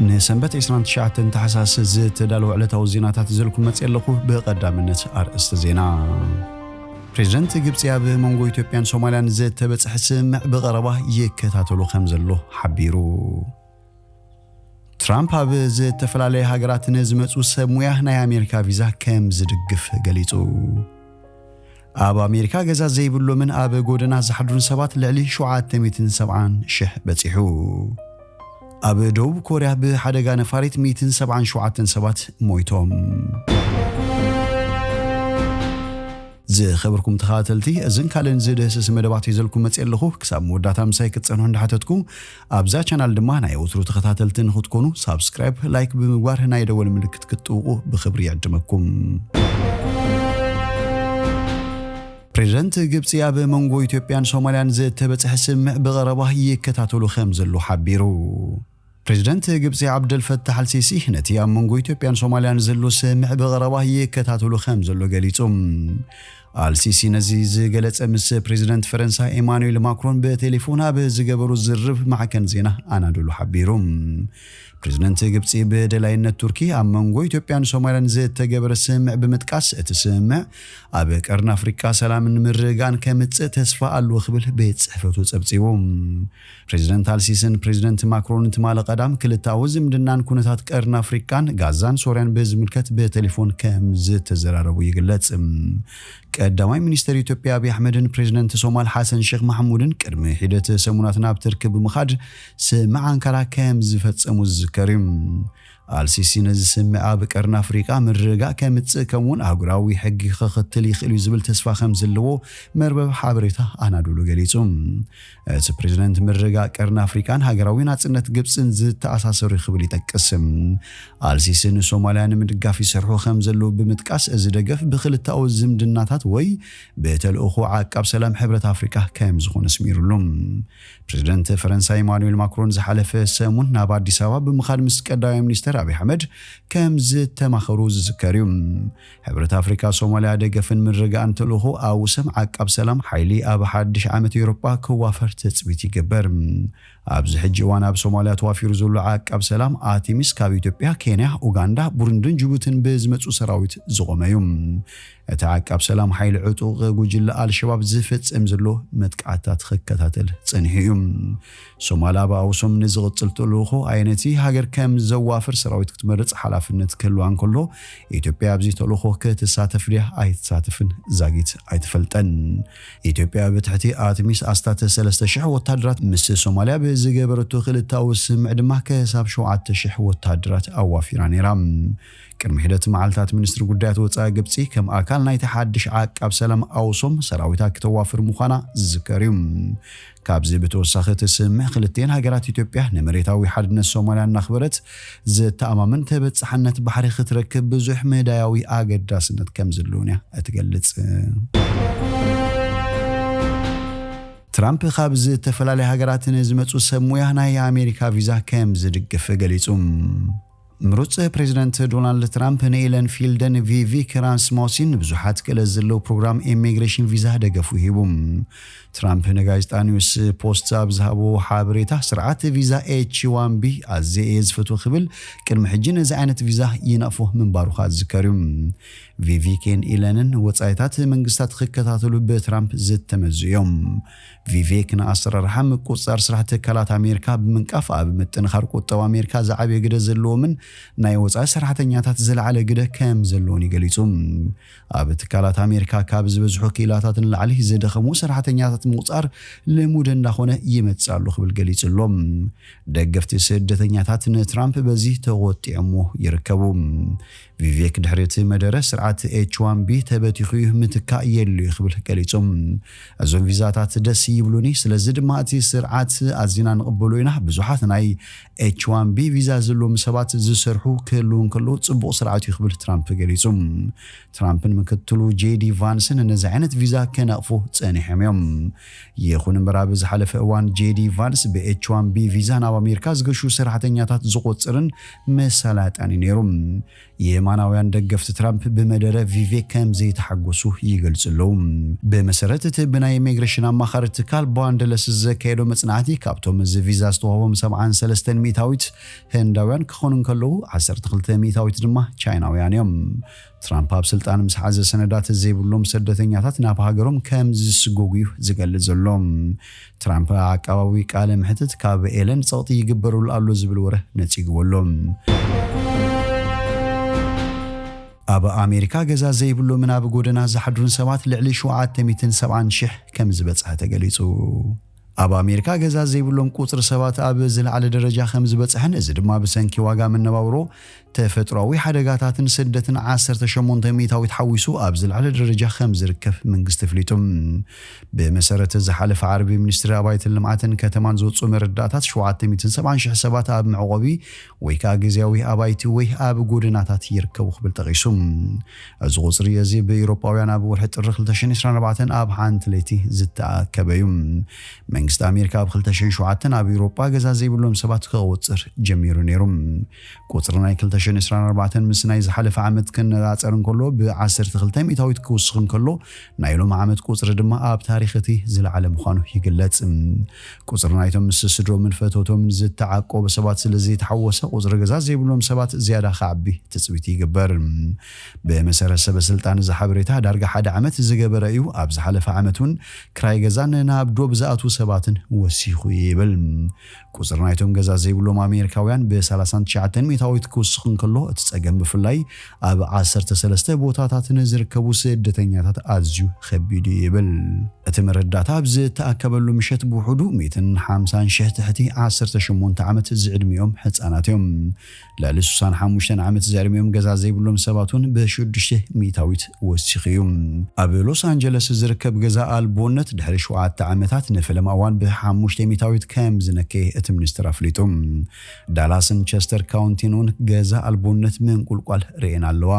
ንሰንበት ዕስራን ትሽዓተን ታሕሳስ ዝተዳለወ ዕለታዊ ዜናታት ዘልኩም መጽእ ኣለኹ። ብቐዳምነት ኣርእስቲ ዜና። ፕሬዚደንት ግብጺ ኣብ መንጎ ኢትዮጵያን ሶማልያን ዝተበጽሐ ስምምዕ ብቐረባ ይከታተሉ ከም ዘሎ ሓቢሩ። ትራምፕ ኣብ ዝተፈላለየ ሃገራት ንዝመጹ ሰብ ሙያ ናይ ኣሜሪካ ቪዛ ከም ዝድግፍ ገሊጹ። ኣብ ኣሜሪካ ገዛ ዘይብሎምን ኣብ ጎደና ዝሓድሩን ሰባት ልዕሊ ሸውዓተ ሚእትን ሰብዓን ሽሕ በጺሑ። ኣብ ደቡብ ኮርያ ብሓደጋ ነፋሪት ሚእትን ሰብዓን ሸውዓተን ሰባት ሞይቶም። ዝኸበርኩም ተኸታተልቲ፣ እዝን ካልእን ዝድህስስ መደባት ሒዘልኩም መጽእ ኣለኹ። ክሳብ መወዳእታ ምሳይ ክትጸንሑ እንዳሓተትኩ፣ ኣብዛ ቻናል ድማ ናይ ወትሩ ተኸታተልቲ ንኽትኮኑ ሳብስክራይብ፣ ላይክ ብምግባር ናይ ደወል ምልክት ክትጥውቑ ብኽብሪ ይዕድመኩም። ፕሬዚደንት ግብጺ ኣብ መንጎ ኢትዮጵያን ሶማልያን ዝተበጽሐ ስምምዕ ብቐረባ ይከታተሉ ከም ዘሎ ሓቢሩ። ፕሬዚደንት ግብጺ ዓብደል ፈታሕ ኣልሲሲ ነቲ ኣብ መንጎ ኢትዮጵያን ሶማልያን ዘሎ ስምምዕ ብቐረባ ይከታተሉ ከም ዘሎ ገሊጹ። ኣልሲሲ ነዚ ዝገለጸ ምስ ፕሬዚደንት ፈረንሳ ኤማኑኤል ማክሮን ብቴሌፎን ኣብ ዝገበሩ ዝርርብ ማዕከን ዜና ኣናዶሉ ሓቢሩ። ፕሬዚደንት ግብጺ ብደላይነት ቱርኪ ኣብ መንጎ ኢትዮጵያን ሶማልያን ዝተገበረ ስምምዕ ብምጥቃስ፣ እቲ ስምምዕ ኣብ ቀርኒ ኣፍሪቃ ሰላምን ምርግጋእን ከምጽእ ተስፋ ኣለዎ ክብል ቤት ጽሕፈቱ ጸብጺቡ። ፕሬዚደንት ኣልሲስን ፕሬዚደንት ማክሮንን ትማሊ ቀዳም ክልተኣዊ ዝምድናን ኩነታት ቀርኒ ኣፍሪቃን ጋዛን ሶርያን ብዝምልከት ብቴሌፎን ከም ዝተዘራረቡ ይግለጽ። ቀዳማይ ሚኒስተር ኢትዮጵያ ኣብይ ኣሕመድን ፕሬዚደንት ሶማል ሓሰን ሼክ ማሕሙድን ቅድሚ ሒደት ሰሙናት ናብ ትርኪ ብምኻድ ስምምዕ ኣንካራ ከም ዝፈጸሙ ዝዝከር እዩ። ኣልሲሲ ነዚ ስምምዕ ኣብ ቀርኒ ኣፍሪቃ ምርግጋእ ከምጽእ ከምኡውን ኣህጉራዊ ሕጊ ክኽተል ይኽእል እዩ ዝብል ተስፋ ከም ዘለዎ መርበብ ሓበሬታ ኣናዶሉ ገሊጹ። እቲ ፕሬዚደንት ምርግጋእ ቀርኒ ኣፍሪቃን ሃገራዊ ናጽነት ግብጽን ዝተኣሳሰሩ እዩ ክብል ይጠቅስ። ኣልሲሲ ንሶማልያ ንምድጋፍ ይሰርሑ ከም ዘለዉ ብምጥቃስ፣ እዚ ደገፍ ብክልተኣዊ ዝምድናታት ወይ ብተልእኾ ዓቃብ ሰላም ሕብረት ኣፍሪቃ ከም ዝኾነ ኣስሚሩሉ። ፕሬዚደንት ፈረንሳ ኢማኑኤል ማክሮን ዝሓለፈ ሰሙን ናብ ኣዲስ ኣበባ ብምኻድ ምስ ቀዳማይ ሚኒስተር ኣብይ ኣሕመድ ከም ዝተማኸሩ ዝዝከር እዩ። ሕብረት ኣፍሪካ ሶማልያ ደገፍን ምርግጋእን ተልእኾ ኣውሰም ዓቃብ ሰላም ሓይሊ ኣብ ሓድሽ ዓመት ኤውሮጳ ክዋፈር ትጽቢት ይግበር። ኣብዚ ሕጂ እዋን ኣብ ሶማልያ ተዋፊሩ ዘሎ ዓቃብ ሰላም ኣቲሚስ ካብ ኢትዮጵያ፣ ኬንያ፣ ኡጋንዳ፣ ቡሩንድን ጅቡትን ብዝመጹ ሰራዊት ዝቖመ እዩ። እቲ ዓቃብ ሰላም ሓይሊ ዕጡቕ ጉጅለ ኣልሸባብ ዝፍጽም ዘሎ መጥቃዕታት ክከታተል ጸኒሑ እዩ። ሶማል ኣብ ኣውሶም ንዝቕጽል ተልእኾ ኣየነይቲ ሃገር ከም ዘዋፍር ሰራዊት ክትመርጽ ሓላፍነት ክህልዋ እንከሎ፣ ኢትዮጵያ ኣብዚ ተልእኾ ክትሳተፍ ድያ ኣይትሳተፍን ዛጊት ኣይትፈልጠን። ኢትዮጵያ ብትሕቲ ኣትሚስ ኣስታት ሰለስተ ሽሕ ወታደራት ምስ ሶማልያ ብዝገበረቶ ክልተኣዊ ስምምዕ ድማ ክሳብ ሸውዓተ ሽሕ ወታደራት ኣዋፊራ ነይራ። ቅድሚ ሒደት መዓልታት ሚኒስትሪ ጉዳያት ወጻኢ ግብጺ ከም ኣካል ናይቲ ሓድሽ ዓቃብ ሰላም ኣውሶም ሰራዊታ ክተዋፍር ምዃና ዝዝከር እዩ። ካብዚ ብተወሳኺ እቲ ስምምዕ ክልቲኤን ሃገራት ኢትዮጵያ ንመሬታዊ ሓድነት ሶማልያ እናኽበረት ዘተኣማምን ተበጻሕነት ባሕሪ ክትረክብ ብዙሕ መዳያዊ ኣገዳስነት ከም ዘለዎን እያ እትገልጽ። ትራምፕ ካብ ዝተፈላለያ ሃገራት ንዝመጹ ሰብ ሙያ ናይ ኣሜሪካ ቪዛ ከም ዝድግፍ ገሊጹ። ምሩጽ ፕሬዚደንት ዶናልድ ትራምፕ ንኤለን ፊልደን ቪቪክ ራስሞሲን ብዙሓት ክእለት ዘለዎ ፕሮግራም ኢሚግሬሽን ቪዛ ደገፉ ሂቡ። ትራምፕ ንጋዜጣ ኒውስ ፖስት ኣብ ዝሃቦ ሓበሬታ፣ ስርዓት ቪዛ ኤች ዋን ቢ ኣዝየ እየ ዝፈትዎ ክብል ቅድሚ ሕጂ ነዚ ዓይነት ቪዛ ይነቕፎ ምንባሩ ከኣ ዝዝከር እዩ። ቪቪክን ኢለንን ወጻኢታት መንግስታት ክከታተሉ ብትራምፕ ዝተመዙ እዮም። ቪቬክ ንኣሰራርሓ ምቁጽጻር ስራሕ ትካላት ኣሜሪካ ብምንቃፍ፣ ኣብ ምጥንኻር ቁጠባ ኣሜሪካ ዝዓበየ ግደ ዘለዎምን ናይ ወጻኢ ሰራሕተኛታት ዝለዓለ ግደ ከም ዘለዎን እዩ ገሊጹ። ኣብ ትካላት ኣሜሪካ ካብ ዝበዝሑ ክኢላታት ንላዕሊ ዝደኸሙ ሰራሕተኛታት ምቑጻር ልሙድ እንዳኾነ ይመጽእ ኣሎ ክብል ገሊጹ ኣሎ። ደገፍቲ ስደተኛታት ንትራምፕ በዚ ተቖጢዖሞ ይርከቡ። ቪቬክ ድሕሪ እቲ መደረ ስርዓት ኤች ዋን ቢ ተበቲኹ እዩ፣ ምትካእ የድልዮ ክብል ገሊጹ። እዞም ቪዛታት ደስ ይብሉኒ፣ ስለዚ ድማ እቲ ስርዓት ኣዚና ንቕበሎ ኢና። ብዙሓት ናይ ኤች ዋን ቢ ቪዛ ዘለዎም ሰባት ዝሰርሑ ክህልዉ እንከለዉ ጽቡቕ ስርዓት እዩ ክብል ትራምፕ ገሊጹ። ትራምፕን ምክትሉ ጄዲ ቫንስን ነዚ ዓይነት ቪዛ ክነቕፉ ጸኒሖም እዮም። ይኹን እምበር ኣብ ዝሓለፈ እዋን ጄዲ ቫንስ ብኤች ዋን ቢ ቪዛ ናብ ኣሜሪካ ዝገሹ ሰራሕተኛታት ዝቖጽርን መሳላጣን እዩ ነይሩ። የማናውያን ደገፍቲ ትራምፕ ብመደረ ቪቬክ ከም ዘይተሓጎሱ ይገልጹ ኣለዉ። ብመሰረት እቲ ብናይ ኢሚግሬሽን ኣማኻርቲ ትካል ባንደለስ ዘካየዶ መጽናዕቲ፣ ካብቶም እዚ ቪዛ ዝተዋህቦም ሰብዓን ሰለስተን ሚእታዊት ህንዳውያን ክኾኑ እንከለዉ፣ ዓሰርተ ክልተ ሚእታዊት ድማ ቻይናውያን እዮም። ትራምፕ ኣብ ስልጣን ምስ ሓዘ፣ ሰነዳት ዘይብሎም ስደተኛታት ናብ ሃገሮም ከም ዝስጎጉ እዩ ዝገልጽ ዘሎ። ትራምፕ ዓቃባዊ ቃለ መሕትት ካብ ኤለን ጸቕጢ ይግበረሉ ኣሎ ዝብል ወረ ነጺግዎ ኣሎ። ኣብ ኣሜሪካ ገዛ ዘይብሎምን ኣብ ጎደና ዝሓድሩን ሰባት ልዕሊ ሸውዓተ ሚእትን ሰብዓን ሽሕ ከም ዝበጽሐ ተገሊጹ። ኣብ ኣሜሪካ ገዛ ዘይብሎም ቁጽሪ ሰባት ኣብ ዝለዓለ ደረጃ ከም ዝበጽሐን፣ እዚ ድማ ብሰንኪ ዋጋ መነባብሮ፣ ተፈጥሮኣዊ ሓደጋታትን ስደትን ዓሰርተ ሸሞንተ ሚእታዊት ሓዊሱ ኣብ ዝለዓለ ደረጃ ከም ዝርከብ መንግስቲ ኣፍሊጡ። ብመሰረት ዝሓለፈ ዓርቢ ሚኒስትሪ ኣባይትን ልምዓትን ከተማን ዝወጹ መረዳእታት፣ ሸውዓተ ሚእትን ሰብዓን ሽሕ ሰባት ኣብ መዕቆቢ ወይ ከዓ ግዝያዊ ኣባይቲ ወይ ኣብ ጎደናታት ይርከቡ ክብል ጠቒሱ። እዚ ቁጽሪ እዚ ብኤውሮጳውያን ኣብ ወርሒ ጥሪ ክልተ ሽሕን ዕስራን ኣርባዕተን ኣብ ሓንቲ ለይቲ ዝተኣከበ እዩ። መንግስቲ ኣሜሪካ ኣብ ክልተ ሽሕን ሸውዓተን ኣብ ኤውሮጳ ገዛ ዘይብሎም ሰባት ክቑጽር ጀሚሩ ነይሩ። ቁጽሪ ናይ ክልተ ሽሕን ዕስራን ኣርባዕተን ምስ ናይ ዝሓለፈ ዓመት ክነጻጸር እንከሎ፣ ብ ዓሰርተ ክልተ ሚእታዊት ክውስኽ እንከሎ፣ ናይ ሎሚ ዓመት ቁጽሪ ድማ ኣብ ታሪኽ እቲ ዝለዓለ ምዃኑ ይግለጽ። ቁጽሪ ናይቶም ምስ ስድሮምን ፈተውቶምን ዝተዓቆቡ ሰባት ስለ ዘይተሓወሰ፣ ቁጽሪ ገዛ ዘይብሎም ሰባት ዝያዳ ክዓቢ ትጽቢት ይግበር። ብመሰረት ሰበ ስልጣን፣ እዚ ሓበሬታ ዳርጋ ሓደ ዓመት ዝገበረ እዩ። ኣብ ዝሓለፈ ዓመት እውን ክራይ ገዛን ናብ ዶብ ዝኣትዉ ሰባትን ወሲኹ ይብል። ቁጽሪ ናይቶም ገዛ ዘይብሎም ኣሜሪካውያን ብ ሰላሳን ትሽዓተን ሚእታዊት ክውስኽ እንከሎ፣ እቲ ጸገም ብፍላይ ኣብ ዓሰርተ ሰለስተ ቦታታት ንዝርከቡ ስደተኛታት ኣዝዩ ከቢድ እዩ ይብል። እቲ መረዳእታ ኣብ ዝተኣከበሉ ምሸት፣ ብውሕዱ ሚእትን ሓምሳን ሽሕ ትሕቲ ዓሰርተ ሸሞንተ ዓመት ዝዕድሚኦም ህጻናት እዮም። ልዕሊ ስሳን ሓሙሽተን ዓመት ዝዕድሚኦም ገዛ ዘይብሎም ሰባት እውን ብሽዱሽተ ሚእታዊት ወሲኹ እዩ። ኣብ ሎስ ኣንጀለስ ዝርከብ ገዛ ኣልቦነት ድሕሪ ሸውዓተ ዓመታት ንፈለማ እዋን ብሓሙሽተ ሚእታዊት ከም ዝነከየ እቲ ሚኒስትር ኣፍሊጡ። ዳላስን ቸስተር ካውንቲን እውን ገዛ ኣልቦነት ምንቁልቋል ርእየን ኣለዋ።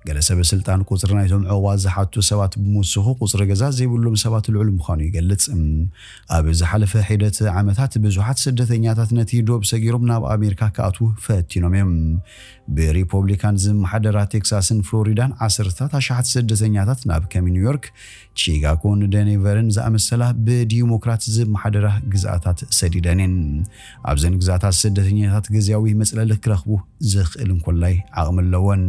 ገለ ሰበ ስልጣን ቁጽሪ ናይቶም ዕቑባት ዝሓቱ ሰባት ብምውስኹ፣ ቁጽሪ ገዛ ዘይብሎም ሰባት ልዑል ምዃኑ ይገልጽ። ኣብ ዝሓለፈ ሒደት ዓመታት ብዙሓት ስደተኛታት ነቲ ዶብ ሰጊሮም ናብ ኣሜሪካ ክኣትዉ ፈቲኖም እዮም። ብሪፖብሊካን ዝመሓደራ ቴክሳስን ፍሎሪዳን ዓሰርታት ኣሽሓት ስደተኛታት ናብ ከም ኒውዮርክ፣ ቺካጎን ደኔቨርን ዝኣመሰላ ብዲሞክራት ዝመሓደራ ግዝኣታት ሰዲደን እየን። ኣብዘን ግዝኣታት ስደተኛታት ግዝያዊ መጽለሊ ክረኽቡ ዘኽእል እንኮላይ ዓቕሚ ኣለወን።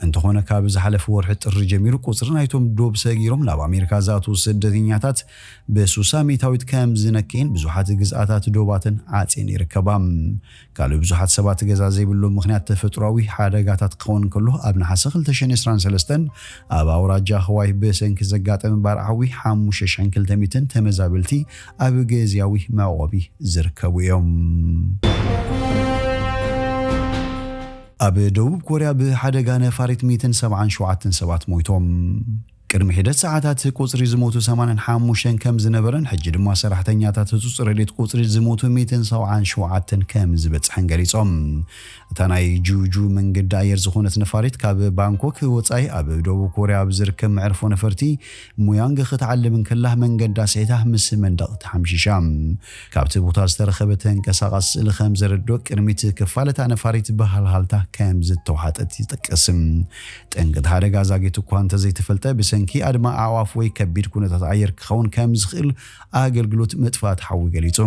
እንተኾነ፣ ካብ ዝሓለፈ ወርሒ ጥሪ ጀሚሩ፣ ቁጽሪ ናይቶም ዶብ ሰጊሮም ናብ ኣሜሪካ ዝኣትዉ ስደተኛታት ብስሳ ሚእታዊት ከም ዝነከየን፣ ብዙሓት ግዝኣታት ዶባተን ዓጽየን ይርከባ። ካልእ ብዙሓት ሰባት ገዛ ዘይብሎም ምኽንያት ተፈጥሮኣዊ ሓደጋታት ክኸውን ከሎ፣ ኣብ ነሓሰ ክልተ ሽሕን ዕስራን ሰለስተን ኣብ ኣውራጃ ህዋይ ብሰንኪ ዘጋጠመ ባርዕ ሓዊ ሓሙሽተ ሽሕን ክልተ ሚእትን ተመዛበልቲ ኣብ ግዝያዊ መዕቆቢ ዝርከቡ እዮም። ኣብ ደቡብ ኮርያ ብሓደጋ ነፋሪት ሚእትን ሰብዓን ሸውዓተን ሰባት ሞይቶም። ቅድሚ ሒደት ሰዓታት ቁጽሪ ዝሞቱ ሰማንያን ሓሙሽተን ከም ዝነበረን፣ ሕጂ ድማ ሰራሕተኛታት ህጹጽ ረድኤት ቁጽሪ ዝሞቱ ሚእትን ሰብዓን ሸውዓተን ከም ዝበጽሐን ገሊጾም። እታ ናይ ጁጁ መንገዲ ኣየር ዝኾነት ነፋሪት፣ ካብ ባንኮክ ወጻኢ ኣብ ደቡብ ኮርያ ኣብ ዝርከብ መዕርፎ ነፈርቲ ሙያንግ ክትዓልብ እንከላ፣ መንገዳ ስሒታ ምስ መንደቕ ተሓምሺሻ። ካብቲ ቦታ ዝተረኸበ ተንቀሳቓሲ ስእሊ ከም ዘረድኦ፣ ቅድሚት ክፋል እታ ነፋሪት ብሃልሃልታ ከም ዝተውሓጠት ይጠቅስ። ጠንቂ እቲ ሓደጋ ዛጊት እኳ እንተዘይተፈልጠ፣ ብሰንኪ ኣድማ ኣዕዋፍ ወይ ከቢድ ኩነታት ኣየር ክኸውን ከም ዝኽእል ኣገልግሎት ምጥፋእ ሓዊ ገሊጹ።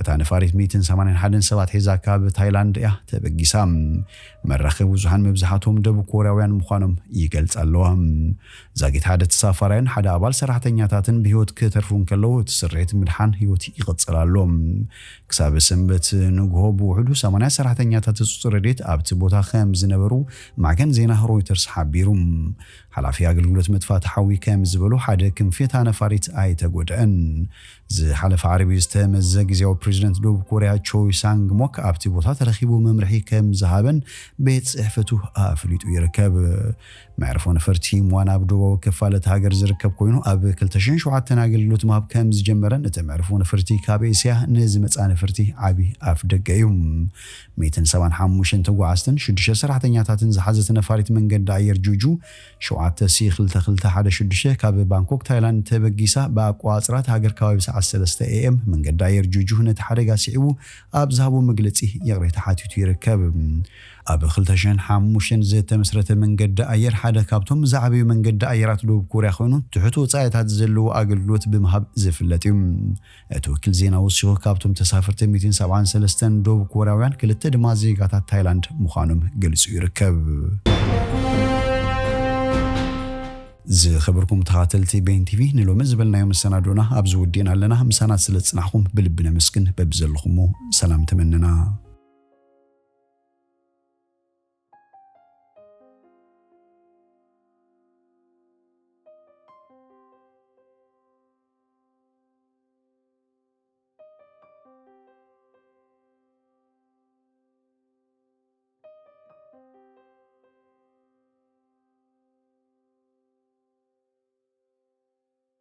እታ ነፋሪት ሚእትን ሰማንያን ሓደን ሰባት ሒዛ ካብ ታይላንድ እያ ተበጊሳ። መራኸቢ ብዙሓን መብዛሕትኦም ደቡብ ኮርያውያን ምዃኖም ይገልጻ ኣለዋ። ዛጊት ሓደ ተሳፋራይን ሓደ ኣባል ሰራሕተኛታትን ብህይወት ክተርፉ እንከለዉ፣ እቲ ስርሒት ምድሓን ህይወት ይቕጽል ኣሎ። ክሳብ ሰንበት ንግሆ ብውሕዱ ሰማንያ ሰራሕተኛታት ህጹጽ ረድኤት ኣብቲ ቦታ ከም ዝነበሩ ማዕከን ዜና ሮይተርስ ሓቢሩ። ሓላፊ ኣገልግሎት መጥፋእቲ ሓዊ ከም ዝበሉ፣ ሓደ ክንፊ እታ ነፋሪት ኣይተጎድአን። ዝሓለፈ ዓርቢ ዝተመዘ ግዝያዊ ፕሬዚደንት ደቡብ ኮርያ ቾይ ሳንግ ሞክ ኣብቲ ቦታ ተረኺቡ መምርሒ ከም ዝሃበን ቤት ጽሕፈቱ ኣፍሊጡ ይርከብ። መዕርፎ ነፈርቲ ሙዋን ኣብ ደቡባዊ ክፋል እታ ሃገር ዝርከብ ኮይኑ፣ ኣብ ክልተ ሽሕን ሸውዓተን ኣገልግሎት ምሃብ ከም ዝጀመረን፣ እቲ መዕርፎ ነፈርቲ ካብ ኤስያ ንዝመጻ ነፈርቲ ዓቢ ኣፍ ደገ እዩ። ሚእትን ሰብዓን ሓሙሽተን ተጓዓዝትን ሽዱሽተ ሰራሕተኛታትን ዝሓዘት ነፋሪት መንገዲ ኣየር ጁጁ ሸውዓተ ሲ ክልተ ክልተ ሓደ ሽዱሽተ ካብ ባንኮክ ታይላንድ ተበጊሳ ብኣቋጽራት ሃገር ከባቢ ሰዓት ሰለስተ ኤ ኤም መንገዲ ኣየር ጁጁ ነቲ ሓደጋ ስዒቡ ኣብ ዝሃቦ መግለጺ ይቕሬታ ሓቲቱ ይርከብ። ኣብ ክልተ ሽሕን ሓሙሽተን ዝተመስረተ መንገዲ ኣየር ሓደ ካብቶም ዝዓበዩ መንገዲ ኣየራት ደቡብ ኮርያ ኮይኑ ትሑት ወጻኢታት ዘለዎ ኣገልግሎት ብምሃብ ዝፍለጥ እዩ። እቲ ወኪል ዜና ወሲኹ ካብቶም ተሳፈርቲ ሚእትን ሰብዓን ሰለስተን ደቡብ ኮርያውያን ክልተ ድማ ዜጋታት ታይላንድ ምዃኖም ገሊጹ ይርከብ። ዝኸበርኩም ተኻተልቲ ቤን ቲቪ ንሎሚ ዝበልናዮ መሰናዶና ኣብዚ ወዲእና ኣለና። ምሳና ስለ ዝጽናሕኩም ብልቢ ነመስግን። በብዘለኹሞ ሰላም ተመነና።